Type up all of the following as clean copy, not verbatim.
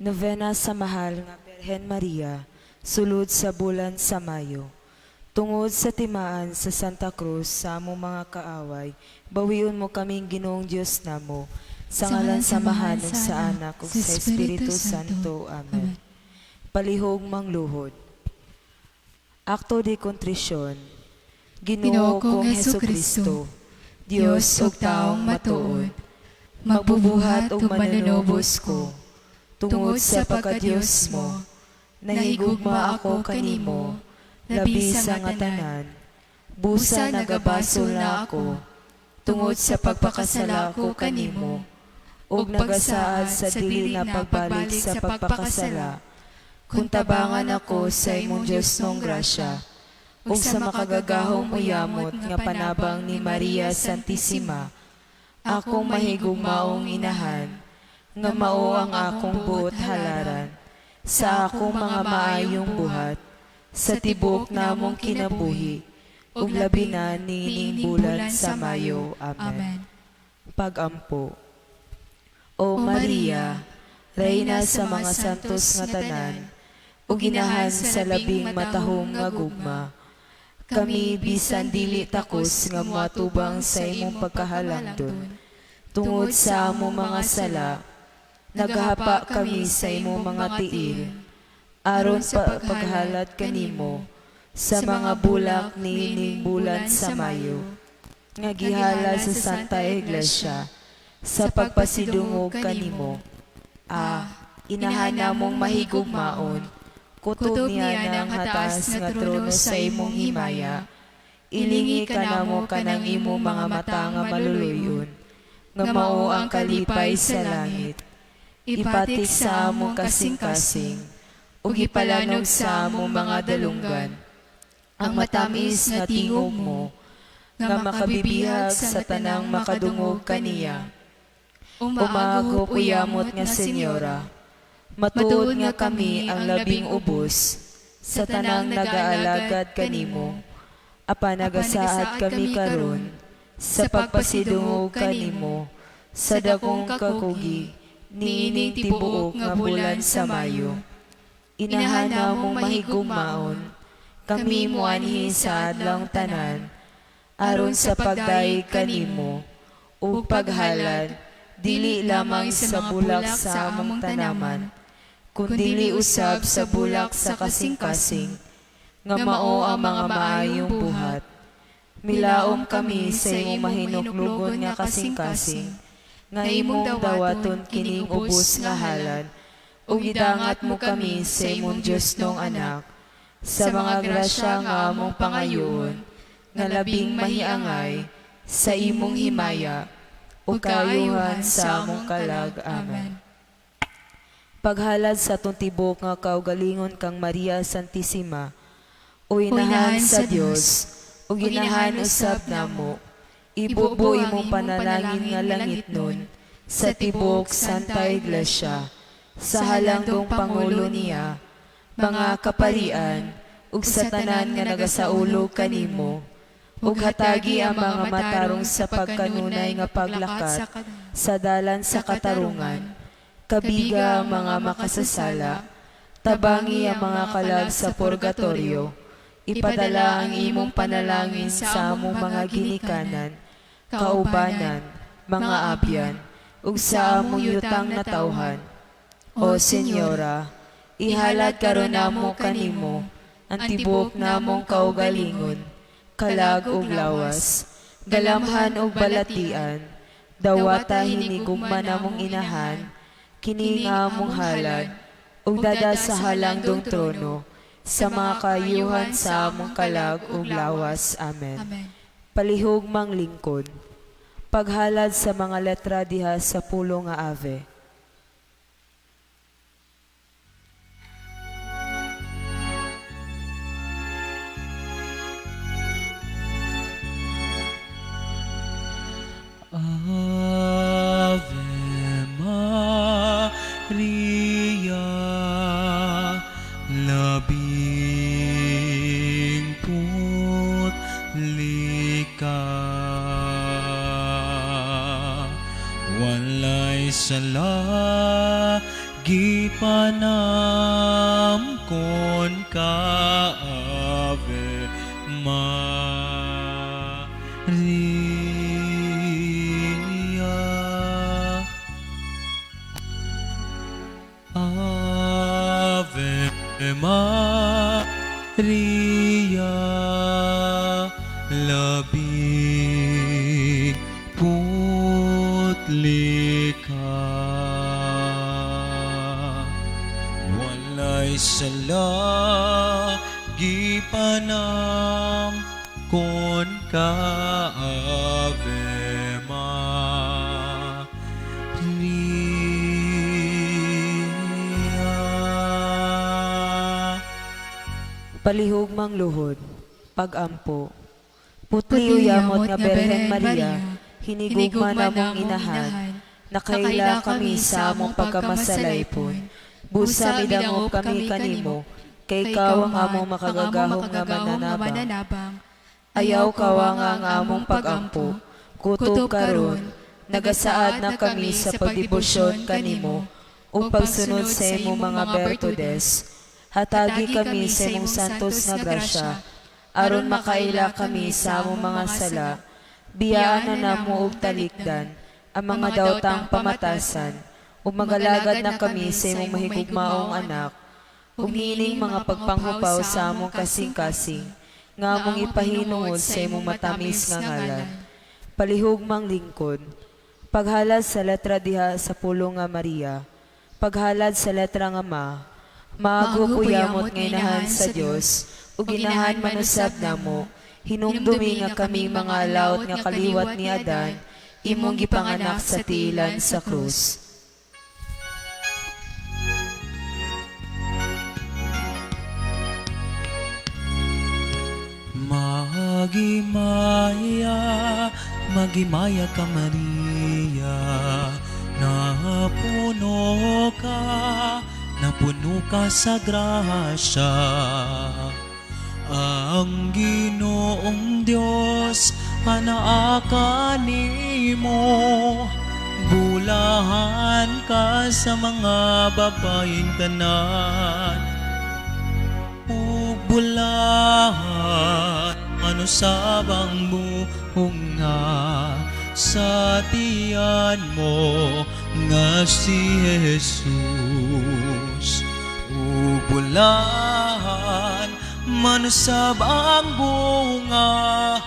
Novena sa Mahal nga Birhen Maria, sulod sa bulan sa Mayo. Tungod sa timaan sa Santa Cruz sa among mga kaaway, bawion mo kaming Ginoong Dios namo. Sa ngalan sa Amahan ug sa Anak ug sa Espiritu Santo. Amen. Palihog mangluhod. Acto de Contrición. Ginoo kong Hesukristo, Dios ug taong matuod, magbubuhat ug manunubos ko tungod sa pagka-Dios mo, nahigugma ako kanimo, labi sa nga tanan. Busa nagabasol na ako, tungod sa pagpakasala ko kanimo, ug nagasaad sa dili na pagbalik sa pagpakasala. Kung tabangan ako sa imong Diosnong grasya, ug sa makagagahom uyamot nga panabang ni Maria Santissima, akong mahigugmaong inahan, nga mao ang akong buot halaran, sa akong mga maayong buhat, sa tibuok namong kinabuhi, ug labi na niining bulan sa Mayo. Amen. Pagampo. O Maria, Reyna sa mga santos nga tanan, ug inahan sa labing matahom nga gugma, kami bisan dili takos nga moatubang sa imong pagkahalangdon, tungod sa among mga sala, nagahapa kami sa imong mga tiil, aron pa paghalad kanimo sa mga bulak niining bulan sa Mayo, nga gihalad sa Santa Iglesia sa pagpasidungog kanimo. Ah, inahan namong mahigugmaon, kutob niya ng hataas nga trono sa imong himaya, ilingi kanamo kanang imong mga mata nga maluluyon, nga mao ang kalipay sa langit. Ipatik sa among kasing-kasing, ug ipalanog sa among mga dalunggan, ang matamis nga tingog mo, nga makabibihag sa tanang makadungog kaniya. O maagop uyamot nga Senyora, matuod nga kami ang labing ubos sa tanang nagaalagad kanimo, apan nagasaad kami karon sa pagpasidungog kanimo sa dakong kakugi niining tibuok nga bulan sa Mayo. Inahan namong mahigugmaon, kami muanhi sa adlawng tanan, aron sa pagdayeg kanimo ug paghalad, dili lamang sa bulak sa among tanaman, kundili usab sa bulak sa kasing-kasing, nga mao ang mga maayong buhat. Milaom kami sa imong mahinuklugon nga kasing-kasing, nga imong dawaton kining ubos nga halad, ug idangat mo kami sa imong Diosnong Anak, sa mga grasya nga among pangayoon, nga labing mahiangay sa imong himaya, ug kaayuhan sa among kalag. Amen. Paghalad sa atong tibuok nga kaugalingon kang Maria Santissima, o inahan sa Dios, ug inahan usab namo, ibubo imong panalangin nga langitnon sa tibuok Santa Iglesia, sa halangdong pangulo niya, mga kaparian, ug sa tanan nga nagasaulog kanimo, ug hatagi ang mga matarong sa pagkanunay nga paglakat sa dalan sa katarungan, kabiga ang mga makasasala, tabangi ang mga kalag sa purgatorio, ipadala ang imong panalangin sa among mga ginikanan, kaubanan, mga abyan, ug sa among yutang natawhan. O Senyora, ihalad karon namo kanimo ang tibuok namong kaugalingon, kalag ug lawas, galamhan ug balatian, dawata hinigugma namong inahan, kini nga among halad, ug dada sa halangdong trono, sa mga kaayuhan sa among kalag ug lawas. Amen. Amen. Palihog manglingkod. Paghalad sa mga letra diha sa pulong nga Ave. Ave Maria, labing putli ka, walay sala. Gipanamkon ka, Ave Maria. Ave Maria, labing putli ka. Walay sala, gipanamkon ka, Ave Maria. Palihog mangluhod, pagampo. Putli uyamot nga Berhen Maria, hinigugma namong inahan, nakaila kami sa among pagkamasalaypon. Busa midangop kami kanimo, kay ikaw ang among makagagahom nga mananabang. Ayaw kawanga ang among pagampo, kutob karon, nagasaad na kami sa pagdebosyon kanimo, ug pagsunod sa imong mga bertudes. Hatagi kami sa imong santos nga grasya, aron makaila kami sa among mga sala. Biyaan na namo og talikdan ang mga daotang pamatasan, ug magalagad na kami sa imong mahigugmaong anak, ug niining mga pagpanghupaw sa among kasing-kasing, nga among ipahinungod sa imong matamis nga ngalan. Palihog manglingkod. Paghalad sa letra diha sa pulong nga Maria. Paghalad sa letra nga Ma. Maaghop uyamot nga inahan sa Dios, ug inahan manusab namo. Hinumdumi nga kami mga laot nga kaliwat ni Adan, imong gipanganak sa tiilan sa krus. Magimaya, magimaya ka, Maria, napuno ka sa grasya. Ang Ginoong Diyos, anaa kanimo, bulahan ka sa mga babaeng tanan. Ug bulahan manusab ang bunga sa tiyan mo nga si Jesus. Ug bulahan manusab ang bunga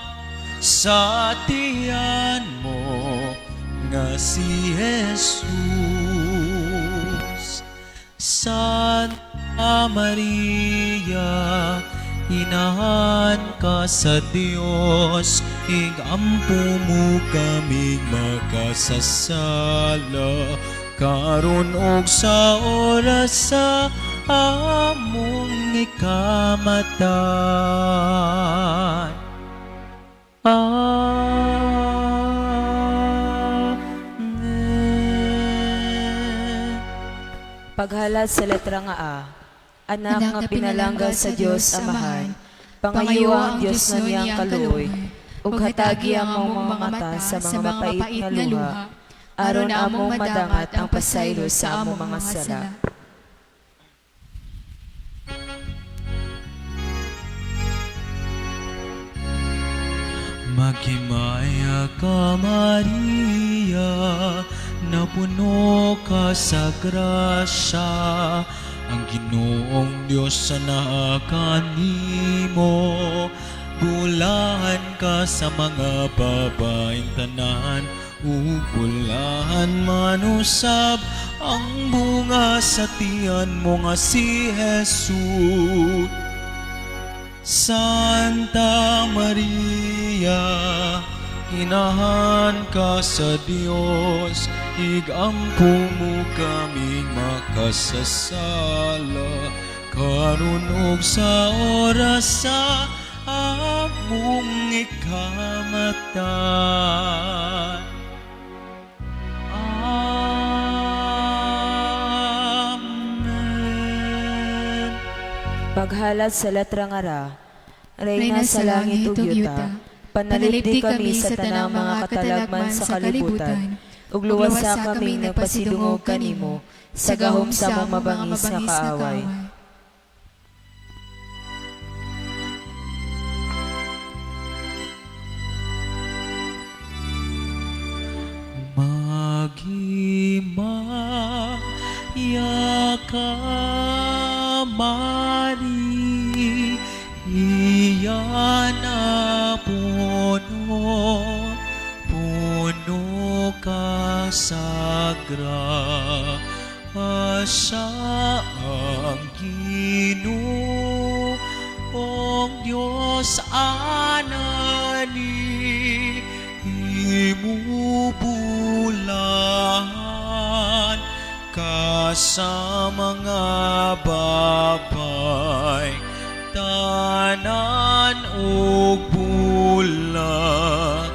sa tiyan mo nga si Jesus. Santa Maria, inahan ka sa Dios, igampo mo kaming makasasala, karon og sa oras sa among ikamatay. Amen. Paghalad sa letra nga A. Anak nga pinalangga sa Dios Amahan, pangayo ang Dios na niyang kaluoy, ug hatagi ang among mga mata sa mga mapait nga luha, aron among madangat ang pasaylo sa among mga sala. Maghimaya ka, Maria, napuno ka sa grasya. Ang Ginoong Diyos anaa kanimo, bulahan ka sa mga babaeng tanan, ug bulahan manusab ang bunga sa tiyan mo nga si Jesus. Santa Maria, inahan ka sa Dios, igampo mo kaming makasasala, karon ug sa oras sa among ikamatay. Amen. Paghalad sa letra nga Ra. Reyna sa langit ug yuta, panalipdi kami sa tanang mga katalagman sa kalibutan. Ug luwasa kaming nagpasidungog kanimo sa gahom sa among mabangis nga kaaway. Maghimaya ka, Maria, na puno, puno ka sa grasya, ang Ginoong Diyos anani imubulahan ka sa mga babay tanan ug bulahan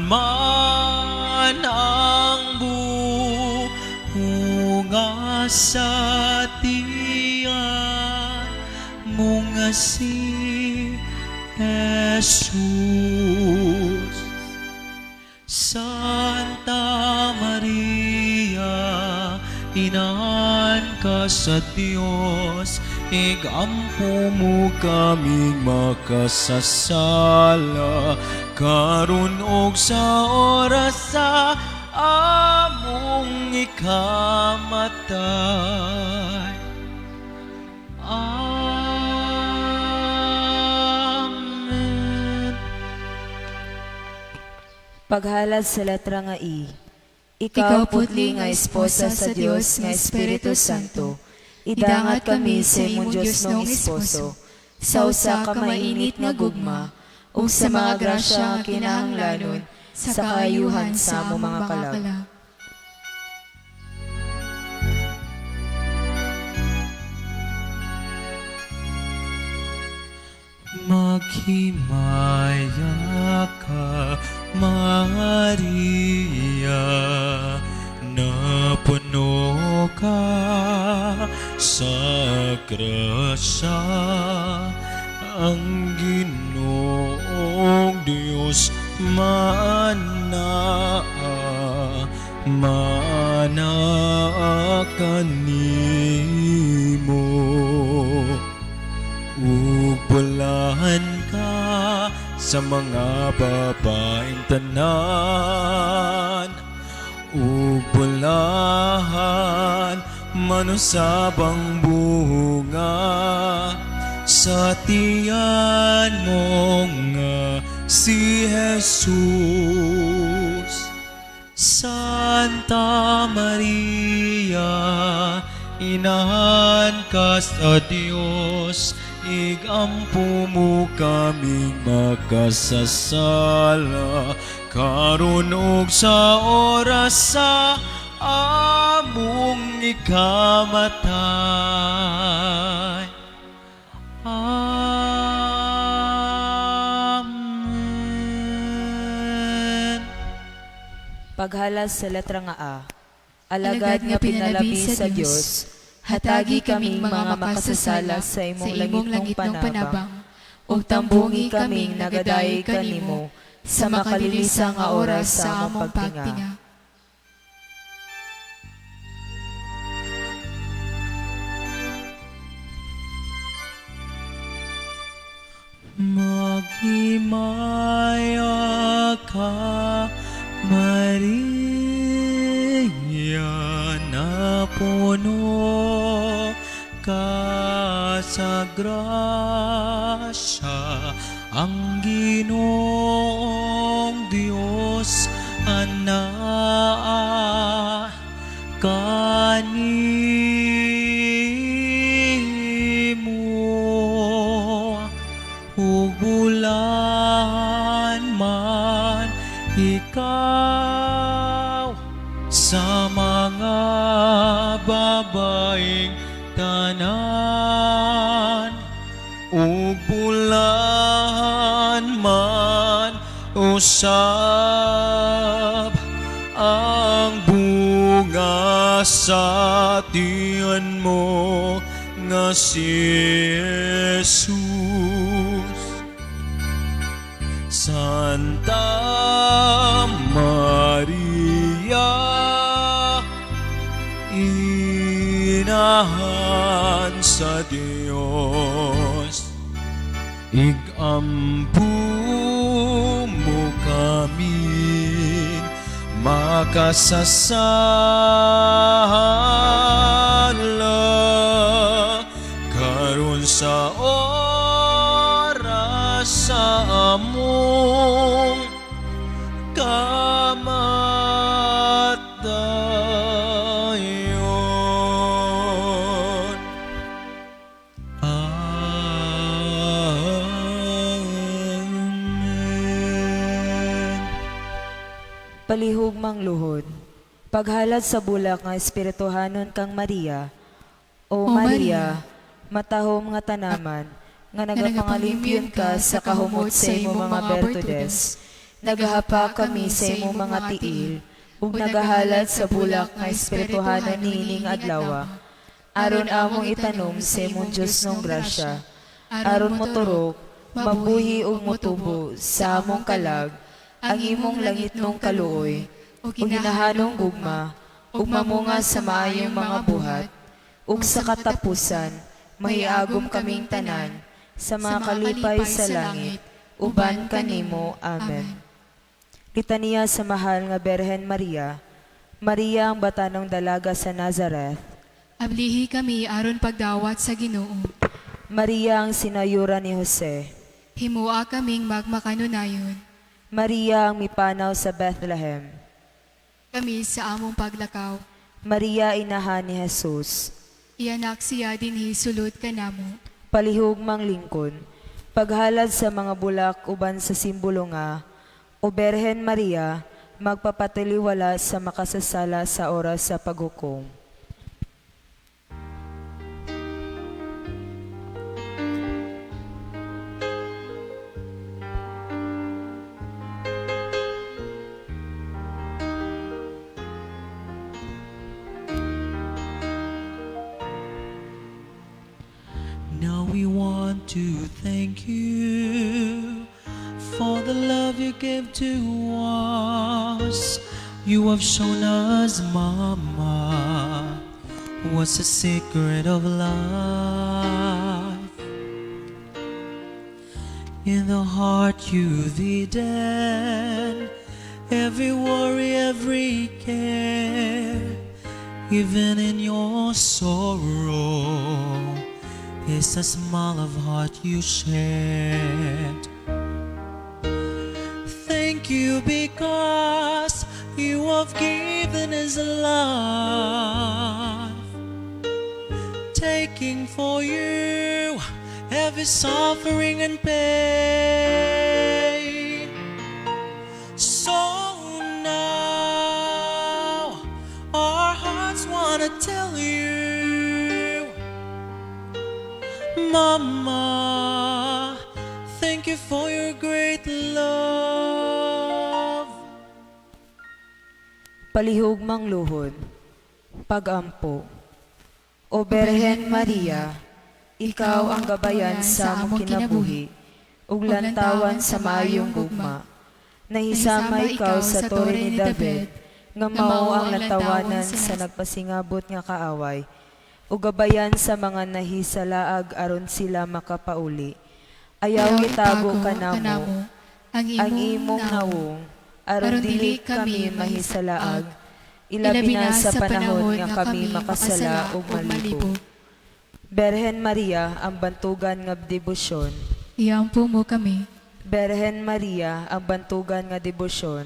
man ang bunga sa tiyan mo nga si Jesus. Santa Maria, inahan ka sa Diyos, igampo mo kaming makasasala, karon og sa oras sa among ikamatay. Amen. Paghalad sa letra nga I. Ikaw, putli nga esposa sa Dios nga Espiritu Santo, idangat kami sa imong Dios nong esposo, sa usa ka mainit nga gugma, ug sa mga grasya nga kinahanglanon sa kaayuhan sa among mga kalag. Maghimaya ka, Maria, na puno ka sa grasya, ang Ginoong Diyos maanaa, maanaa kanimo. Ug bulahan ka sa mga babaeng tanan, ug bulahan manusabang bunga sa tiyan mo nga si Jesus. Santa Maria, inahan ka sa Diyos, igampo mo kaming makasasala, karon ug sa oras sa among ikamatay. Amen. Paghalas sa letra nga A. Alagad nga pinalabi sa Dios, hatagi kaming mga makasasala sa imong langitnong panabang, ug tambungi kaming nagadayeg kanimo sa makalilisa nga oras sa among pagtinga. Maghimaya ka, Maria, na puno ka sa grasya, ang Ginoong Diyos anaa kanimo, ug bulahan man ikaw sa mga babaeng tanan, ug bulahan man usab ang bunga sa tiyan mo nga si Jesus. Santa Maria, Inahan sa Dios. Igampo mo kami makasasala karon sa oras sa among kamatayon. Amen. Palihog mangluhod. Paghalad sa bulak nga espirituhanon kang Maria, O O Maria, Maria, matahom nga tanaman, nga nga nagapangalimpiyon ka sa kahumot sa imong mga bertudes. Nagahapa kami sa imong mga tiil, ug nagahalad sa bulak nga espirituhanon niining adlaw. Aron among itanom sa imong Dios nong grasya, aron moturok, mabuhi ug motubo sa among kalag, ang imong langitnong kaluoy, ug ginahanong gugma, ug mamunga sa maayong mga buhat, ug sa katapusan, mahiagom kaming tanan, sa mga kalipay sa langit, uban kanimo. Amen. Litanya sa mahal nga Berhen Maria, Maria ang batanong dalaga sa Nazareth. Ablihi kami aron pagdawat sa Ginoo. Maria ang sinayura ni Jose. Himua kaming magmakanunayon. Maria ang mipanaw sa Bethlehem. Kami sa among paglakaw. Maria inahan ni Jesus. Iyanak siya dinhi sulod kanamo. Palihog mang lingkod. Paghalad sa mga bulak uban sa simbolo nga, O Berhen Maria, magpapatiliwala sa makasasala sa oras sa paghukom. Now we want to thank you for the love you gave to us. You have shown us, Mama, what's the secret of life. In the heart you've hidden every worry, every care, even in your sorrow is a smile of heart you shared. Thank you because you have given us life, taking for you every suffering and pain. So now our hearts wanna tell you, Mama, thank you for your great love. Palihog mangluhod. Pagampo. O Berhen Maria, ikaw ang gabayan sa among kinabuhi, ug lantawan sa maayong gugma. Nahisama ikaw sa tore ni David, nga mao ang lantawanan sa nagpasingabot nga kaaway, ug gabayan sa mga nahisalaag aron sila makapauli. Ayaw itago kanamo ang ang imong nawong, aron dili kami mahisalaag, ilabi na sa panahon nga kami makasala ug malibog. Berhen Maria, ang bantugan nga debosyon. Iampo mo kami. Berhen Maria, ang bantugan nga debosyon.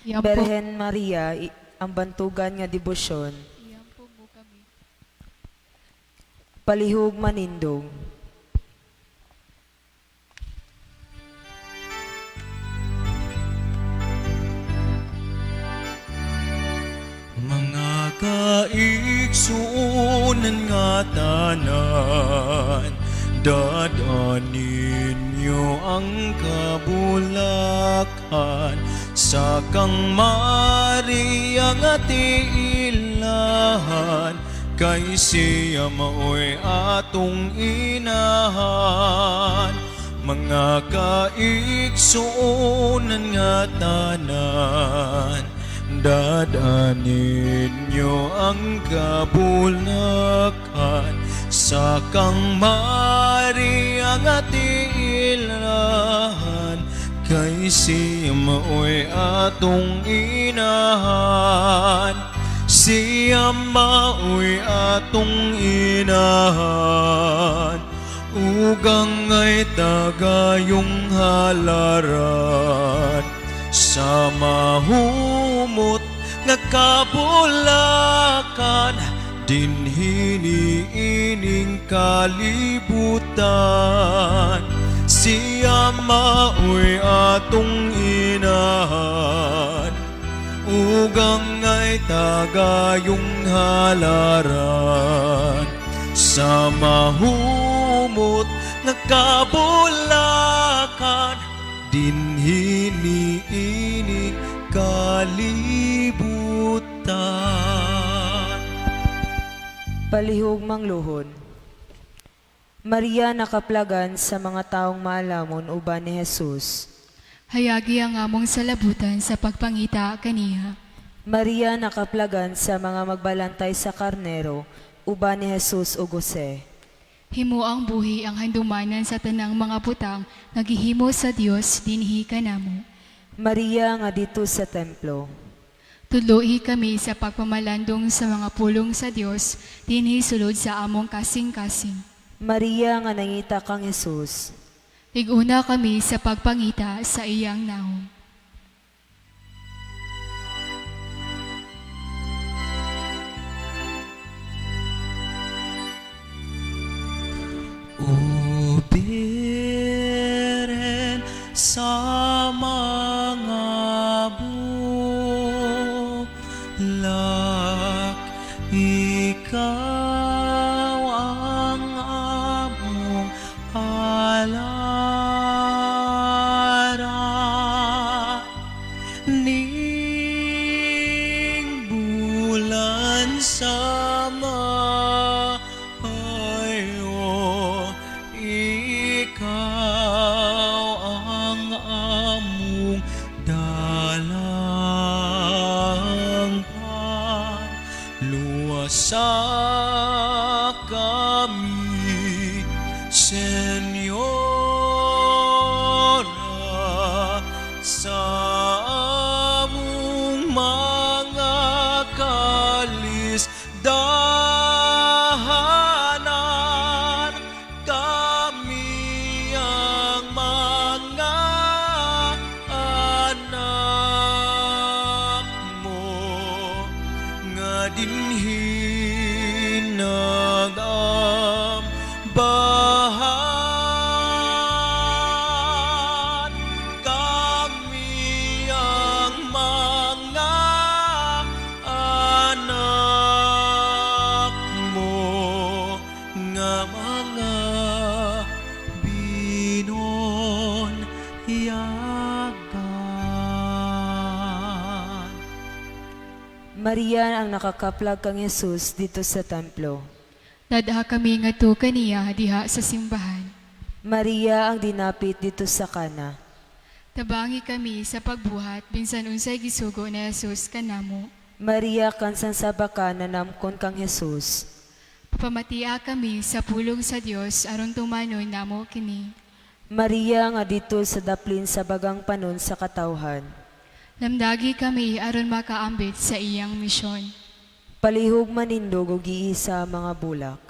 Iampo, Berhen Maria, ang bantugan nga debosyon. Iampo mo kami. Palihog manindog. Mga kaigsuonan nga tanan, dadanin niyo ang kabulakan sa kang Maria nga tiilahan, kay siya maoy atong inahan. Mga kaigsuonan nga tanan, Dad-an ninyo ang kabulakan sa kang Maria nga tiilahan, kay siya mao'y atong inahan. Siya mao'y atong inahan, ug angay tagayong halaran sa mahumot nga kabulakan dinhi niining kalibutan. Siya mao'y atong inahan, ug angay tagayong halaran sa mahumot nga kabulakan dinhi niining kalibutan. Palihog mangluhon. Maria nakaplagan sa mga taong maalamon uban ni Jesus. Hayagi ang among salabutan sa pagpangita kaniya. Maria nakaplagan sa mga magbalantay sa karnero uban ni Jesus ug Jose. Himo ang buhi ang handumanan sa tanang mga butang nga gihimo sa Dios dinhi kanamo. Maria nga dito sa templo. Tudloi kami sa pagpamalandong sa mga pulong sa Dios dinhi sulod sa among kasing-kasing. Maria nga nangita kang Jesus. Tig-una kami sa pagpangita sa iyang naong. O Birhen sa mga bulak, ikaw ang among halaran. Ning bulan sa maayo, ikaw ang among dalangpan. Luwasa kami, Senyora, sa among mga kalisdahanan. Kami ang mga anak mo nga dinhi nagambahan. Kami ang mga anak mo nga mga binunyagan. Maria ang nakakaplag kang Jesus dito sa templo. Dad-a kami ngadto kaniya diha sa simbahan. Maria ang dinapit dito sa Kana. Tabangi kami sa pagbuhat bisan unsay gisugo ni Jesus kanamo. Maria kansan sa baka nanamkon kang Jesus. Pamatia kami sa pulong sa Dios aron tumanon namo kini. Maria nga dito sa daplin sa bagang panon sa katawhan. Lamdagi kami aron makaambit sa iyang misyon. Palihog manindog og giisa mga bulak.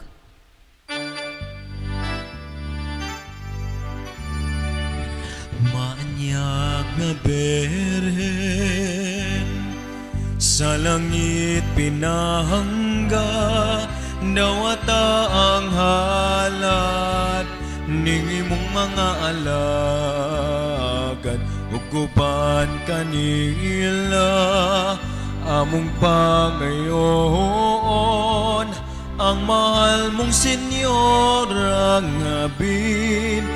Maanyag nga berhen sa langit pinahangga, dawata ang halad ning imong mga alagad ug uban kanila among pangayoon ang mahal mong Senyora nga bendisyon.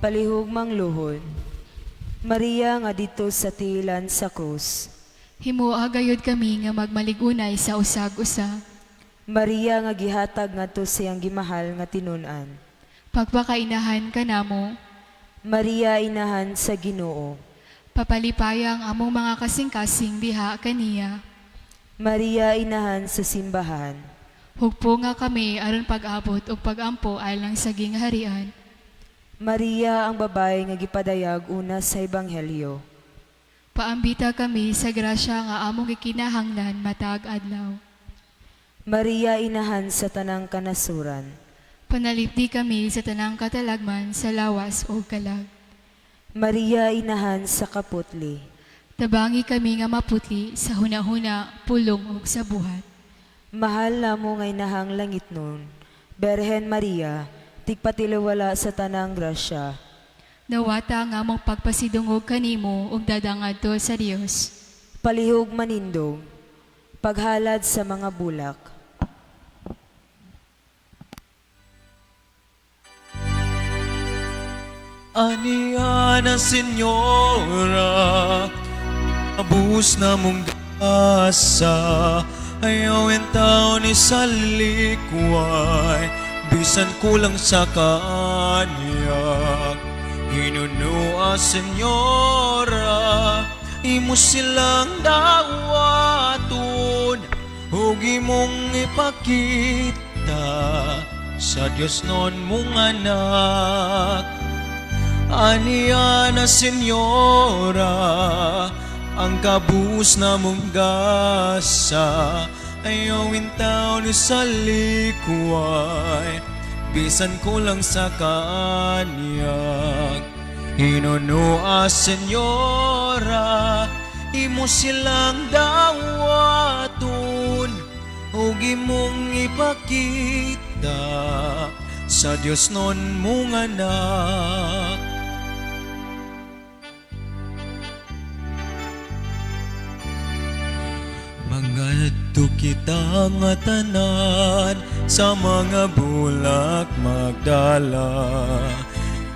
Palihog mangluhon. Maria nga dito sa tilan sa krus. Himoa gayud kami nga magmaligunay sa usag-usa. Maria nga gihatag ngadto sa iyang gimahal nga tinun-an. Pagpakainahan kanamo. Maria, Inahan sa Ginoo. Papalipaya ang among mga kasing-kasing diha kaniya. Maria, Inahan sa simbahan. Hugpo nga kami aron pag-abot ug pagampo alang sa gingharian. Maria, ang babae nga gipadayag una sa Ebanghelyo. Paambita kami sa grasya nga among gikinahanglan matag adlaw. Maria, Inahan sa tanang kanasuran. Panalipdi kami sa tanang katalagman sa lawas ug kalag. Maria, Inahan sa kaputli. Tabangi kami nga maputli sa hunahuna, pulong ug sa buhat. Mahal namo nga Inahang langitnon, Berhen Maria, tigpatiliwala sa tanang grasya. Dawata nga among pagpasidungog kanimo ug dadangadto sa Dios. Palihog manindog, paghalad sa mga bulak. Aniana, Senyora, abus na mong gasa, ayaw taon ni salikway, bisan kulang sa kanyag. Hinunua, Senyora, imo silang dawaton, ug imong ipakita sa Dios non mong anak. Aniana, Senyora, ang kabus na mong gasa, ayaw taon sa likway, bisan kulang sa kanyag. Hinunua, Senyora, imo silang dawaton, ug imong ipakita sa Dios non mong anak. Mangadto kita nga tanan sa mga bulak magdala.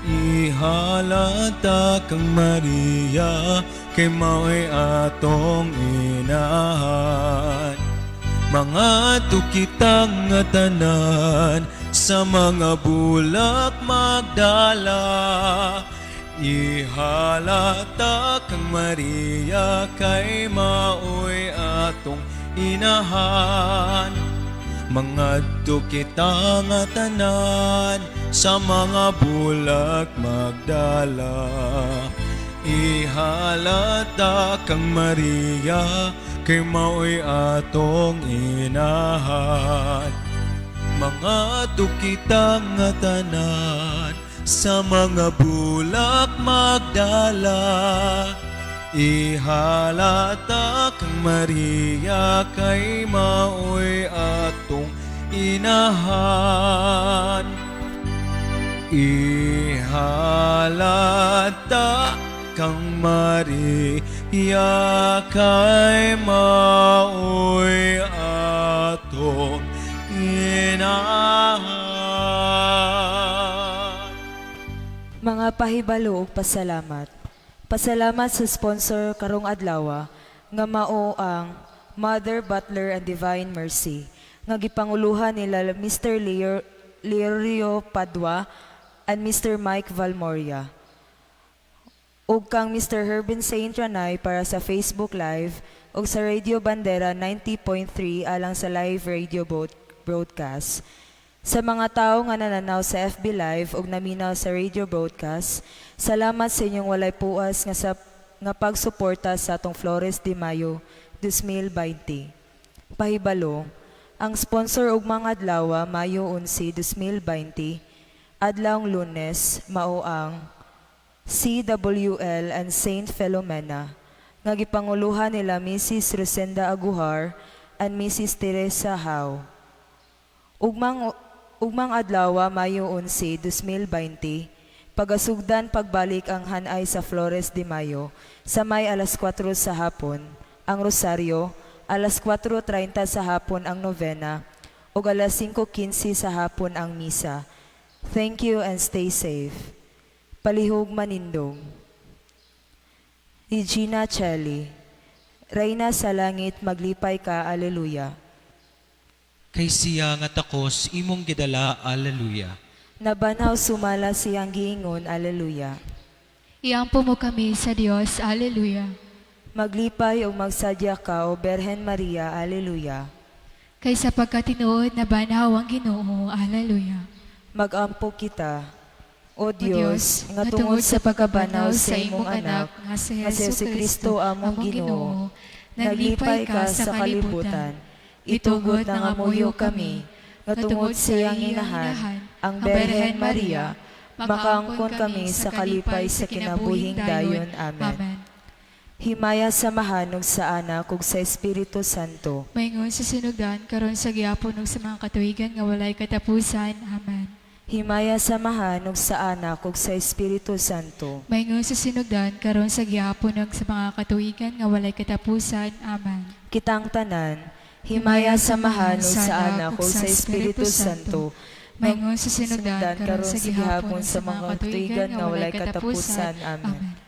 Ihalata kang Maria kay mao'y atong inahan. Mangadto kita nga tanan sa mga bulak magdala. Ihalata kang Maria kay mao'y atong inahan. Mangadto kita nga tanan sa mga bulak magdala. Ihalata kang Maria kay mao'y atong inahan. Mangadto kita nga tanan sa mga bulak magdala. Ihalata kang Maria kay mao'y atong inahan. Ihalata kang Maria kay mao'y atong inahan. Mga pahibalo ug pasalamat. Pasalamat sa sponsor karong adlaw nga mao ang Mother Butler and Divine Mercy nga gipanguluhan nila Mr. Leorio Padua and Mr. Mike Valmoria. Ug kang Mr. Herbin Saint Ranay para sa Facebook Live ug sa Radio Bandera 90.3 alang sa live radio broadcast. Sa mga tawo nga nananaw sa FB Live ug naminaw sa radio broadcast, salamat sa inyong walay puas nga pagsuporta sa atong Flores de Mayo 2020. Pahibalo, ang sponsor og mga adlaw Mayo 11, 2020, adlawng Lunes, mao ang CWL and Saint Philomena, nga gipanguluhan nila Mrs. Rosenda Aguhar and Mrs. Teresa Howe. Ugmang adlaw, Mayo 11, 2020, pagasugdan pagbalik ang hanay sa Flores de Mayo sa may alas 4 sa hapon, ang Rosaryo, alas 4:30 sa hapon ang novena, ug alas 5:15 sa hapon ang misa. Thank you and stay safe. Palihog manindog. Regina Coeli, Reyna sa langit, maglipay ka, Alleluia. Kay siya nga takos imong gidala, Alleluia. Nabanhaw sumala siyang giingon, Alleluia. Iampo mo kami sa Dios. Alleluia. Maglipay ug magsadya ka, O Berhen Maria. Alleluia. Kay sa pagkatinuod na banhaw ang Ginoo. Alleluia. Magampo kita. O O Dios, nga tungod sa pagkabanhaw sa imong anak, nga si nga si Jesu-Kristo among Ginoo, naglipay ka sa kalibutan. Itugot nangamuyo kami, nga tungod sa iyang inahan, ang Berhen Maria, makaangkon kami sa kalipay sa kinabuhing dayon. Amen. Amen. Himaya sa Amahan ug sa Anak ug sa Espiritu Santo. Maingon sa sinugdan, karon sa gihapon ug sa mga katuigan nga walay katapusan. Amen. Himaya sa Amahan ug sa Anak ug sa Espiritu Santo. Maingon sa sinugdan, karon sa gihapon ug sa mga katuigan nga walay katapusan. Amen. Kitang tanan, himaya sa Amahan ug sa Anak ug sa Espiritu Santo. Maingon sa sinugdan, karon sa gihapon sa mga katuigan nga walay katapusan. Amen. Amen.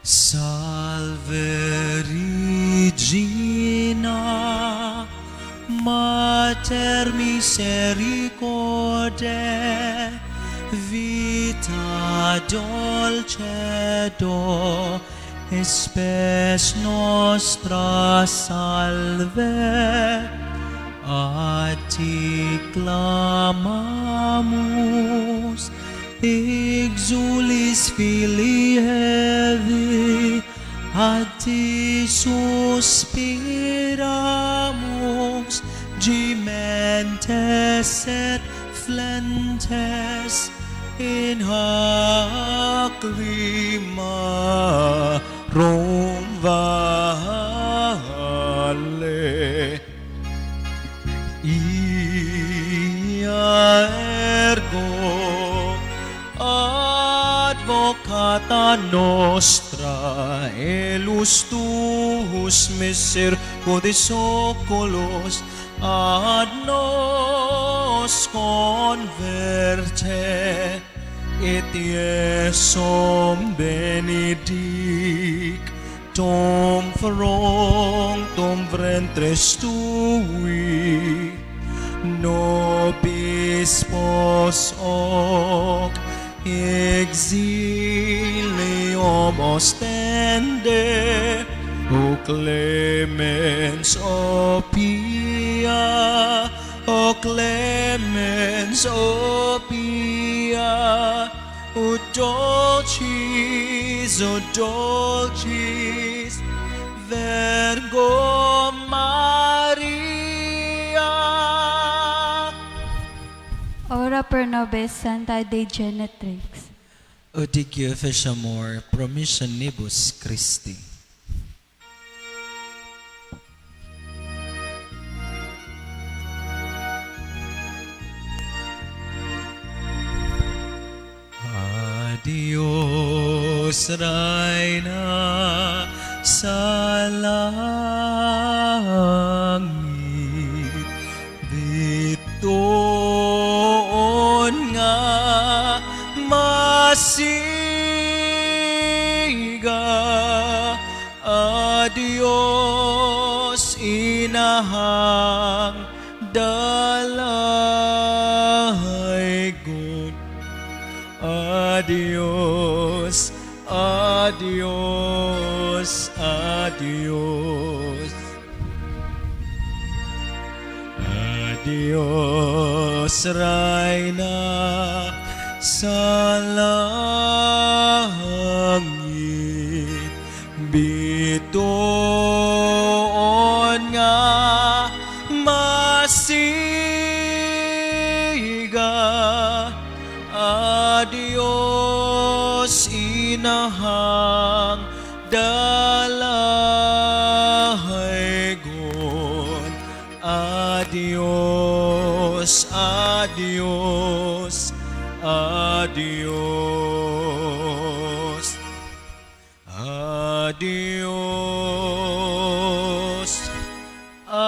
Salve Regina, Mater misericordiae, vita dulcedo, spes nostra, salve. A ti clamamus, exules filii Hevi, a ti suspiramus, gementes et flentes in hac lacrimarum valle. Ia ergo advocata nostra, elus tuus misericordes oculos ad nos converte, et Iesum benedic, tum fructum ventris tui, nobis post hoc exilium ostende, O clemens, O pia, O clemens, O pia, O dulcis, O dulcis, Virgo Maria. Ora pro nobis, Santa Dei Genitrix. Ut efficiamur promissionibus Christi. Adios, Reyna, sa langit, bituon nga masiga. Adios, inahang dalaygon. Adios, adios, adios. Adios, Reyna, sa langit, bituon nga masiga. Adios, inahang dalaygon. Adios, adios, adios. Adios, adios.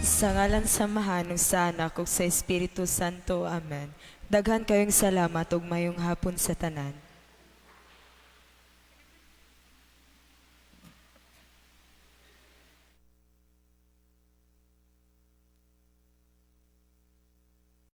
Sa ngalan sa Amahan ug sa Anak ug sa Espiritu Santo. Amen. Daghan kayong salamat ug mayong hapon sa tanan.